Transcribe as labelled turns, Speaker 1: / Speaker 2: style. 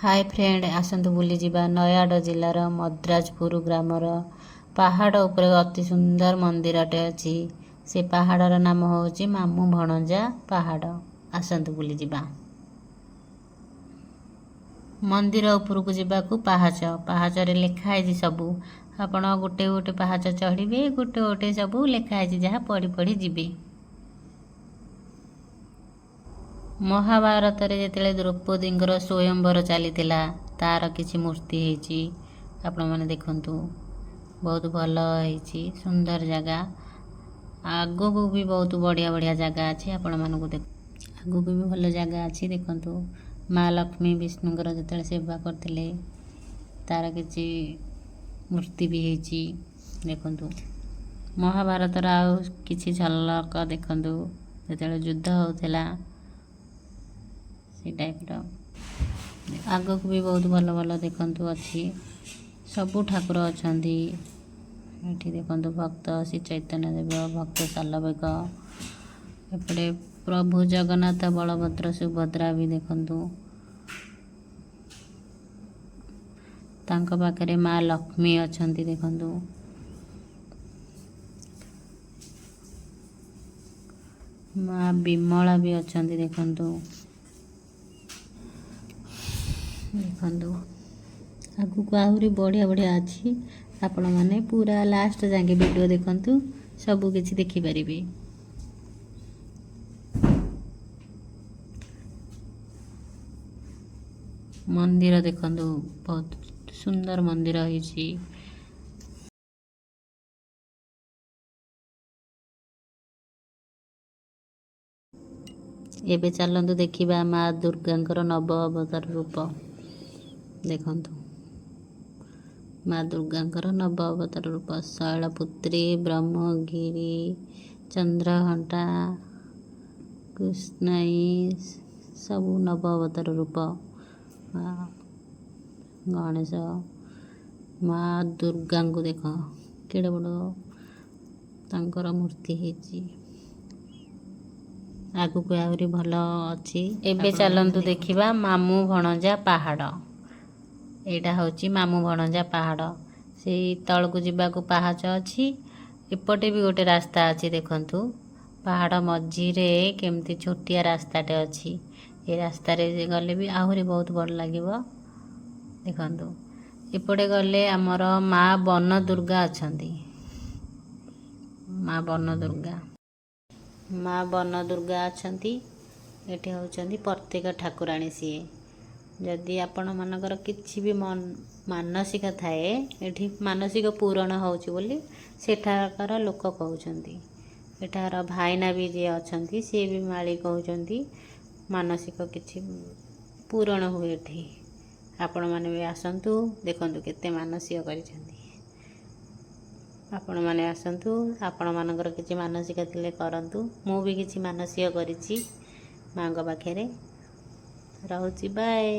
Speaker 1: ହାଏ friend, ଆସନ୍ତୁ ବୁଲିଯିବା ନୟାଗଡ଼ ଜିଲ୍ଲାର ମଦ୍ରାଜପୁର ଗ୍ରାମର ପାହାଡ଼ ଉପରେ ଅତି ସୁନ୍ଦର ମନ୍ଦିରଟେ ଅଛି। ସେ ପାହାଡ଼ର ନାମ ହେଉଛି ମାମୁଁ ଭଣଜା ପାହାଡ଼। ଆସନ୍ତୁ ବୁଲିଯିବା। ମନ୍ଦିର ଉପରକୁ ଯିବାକୁ ପାହାଚ, ପାହାଚରେ ଲେଖା ହେଇଛି ସବୁ। ଆପଣ ଗୋଟେ ଗୋଟେ ପାହାଚ ଚଢ଼ିବେ, ଗୋଟେ ଗୋଟେ ସବୁ ଲେଖା ହେଇଛି, ଯାହା ପଢ଼ି ପଢ଼ି ଯିବେ। ମହାଭାରତରେ ଯେତେବେଳେ ଦ୍ରୌପଦୀଙ୍କର ସ୍ୱୟଂବର ଚାଲିଥିଲା, ତାର କିଛି ମୂର୍ତ୍ତି ହେଇଛି। ଆପଣମାନେ ଦେଖନ୍ତୁ, ବହୁତ ଭଲ ହେଇଛି, ସୁନ୍ଦର ଜାଗା। ଆଗକୁ ବି ବହୁତ ବଢ଼ିଆ ବଢ଼ିଆ ଜାଗା ଅଛି। ଆପଣମାନଙ୍କୁ ଦେଖ, ଆଗକୁ ବି ଭଲ ଜାଗା ଅଛି। ଦେଖନ୍ତୁ, ମା ଲକ୍ଷ୍ମୀ ବିଷ୍ଣୁଙ୍କର ଯେତେବେଳେ ସେବା କରିଥିଲେ, ତାର କିଛି ମୂର୍ତ୍ତି ବି ହେଇଛି। ଦେଖନ୍ତୁ, ମହାଭାରତର ଆଉ କିଛି ଝଲକ ଦେଖନ୍ତୁ, ଯେତେବେଳେ ଯୁଦ୍ଧ ହେଉଥିଲା ସେ ଟାଇପ୍ର। ଆଗକୁ ବି ବହୁତ ଭଲ ଭଲ ଦେଖନ୍ତୁ ଅଛି, ସବୁ ଠାକୁର ଅଛନ୍ତି ଏଠି। ଦେଖନ୍ତୁ, ଭକ୍ତ ଶ୍ରୀ ଚୈତନ୍ୟ ଦେବ, ଭକ୍ତ ସାଲବେଗ, ଏପଟେ ପ୍ରଭୁ ଜଗନ୍ନାଥ, ବଳଭଦ୍ର, ସୁଭଦ୍ରା ବି ଦେଖନ୍ତୁ। ତାଙ୍କ ପାଖରେ ମା ଲକ୍ଷ୍ମୀ ଅଛନ୍ତି। ଦେଖନ୍ତୁ, ମା ବିମଳା ବି ଅଛନ୍ତି। ଦେଖନ୍ତୁ, ଦେଖନ୍ତୁ, ଆଗକୁ ଆହୁରି ବଢ଼ିଆ ବଢ଼ିଆ ଅଛି। ଆପଣମାନେ ପୁରା ଲାଷ୍ଟ ଯାକେ ଭିଡ଼ିଓ ଦେଖନ୍ତୁ, ସବୁ କିଛି ଦେଖିପାରିବେ। ମନ୍ଦିର ଦେଖନ୍ତୁ, ବହୁତ ସୁନ୍ଦର ମନ୍ଦିର ହେଇଛି। ଏବେ ଚାଲନ୍ତୁ ଦେଖିବା ମା ଦୁର୍ଗାଙ୍କର ନବ ଅବତାର ରୂପ। ଦେଖନ୍ତୁ, ମା ଦୁର୍ଗାଙ୍କର ନବ ଅବତାର ରୂପ, ଶୈଳପୁତ୍ରୀ, ବ୍ରହ୍ମଗିରି, ଚନ୍ଦ୍ରଘଣ୍ଟା, କୃଷ୍ଣାଇ, ସବୁ ନବ ଅବତାର ରୂପ। ମା ଗଣେଶ, ମା ଦୁର୍ଗାଙ୍କୁ ଦେଖ, କେଡ଼େ ବଡ଼ ତାଙ୍କର ମୂର୍ତ୍ତି ହେଇଛି। ଆଗକୁ ଆହୁରି ଭଲ ଅଛି। ଏବେ ଚାଲନ୍ତୁ ଦେଖିବା ମାମୁଁ ଭଣଜା ପାହାଡ଼। ଏଇଟା ହେଉଛି ମାମୁଁ ଭଣଜା ପାହାଡ଼। ସେଇ ତଳକୁ ଯିବାକୁ ପାହାଚ ଅଛି, ଏପଟେ ବି ଗୋଟେ ରାସ୍ତା ଅଛି। ଦେଖନ୍ତୁ, ପାହାଡ଼ ମଝିରେ କେମିତି ଛୋଟିଆ ରାସ୍ତାଟେ ଅଛି। ଏ ରାସ୍ତାରେ ଗଲେ ବି ଆହୁରି ବହୁତ ଭଲ ଲାଗିବ। ଦେଖନ୍ତୁ, ଏପଟେ ଗଲେ ଆମର ମା ବନ ଦୁର୍ଗା ଅଛନ୍ତି। ମା ବନ ଦୁର୍ଗା, ମା ବନ ଦୁର୍ଗା ଅଛନ୍ତି। ଏଠି ହେଉଛନ୍ତି ପ୍ରତ୍ୟେକ ଠାକୁରାଣୀ ସିଏ। ଯଦି ଆପଣମାନଙ୍କର କିଛି ବି ମାନସିକ ଥାଏ, ଏଠି ମାନସିକ ପୂରଣ ହେଉଛି ବୋଲି ସେଠାକାର ଲୋକ କହୁଛନ୍ତି। ଏଠାର ଭାଇନା ବି ଯିଏ ଅଛନ୍ତି, ସିଏ ବି ମାଳି କହୁଛନ୍ତି, ମାନସିକ କିଛି ପୂରଣ ହୁଏ ଏଠି। ଆପଣମାନେ ବି ଆସନ୍ତୁ, ଦେଖନ୍ତୁ କେତେ ମାନସିକ କରିଛନ୍ତି। ଆପଣମାନେ ଆସନ୍ତୁ, ଆପଣମାନଙ୍କର କିଛି ମାନସିକ ଥିଲେ କରନ୍ତୁ। ମୁଁ ବି କିଛି ମାନସିକ କରିଛି ମାଆଙ୍କ ପାଖରେ। ରହୁଛି, ବାଏ।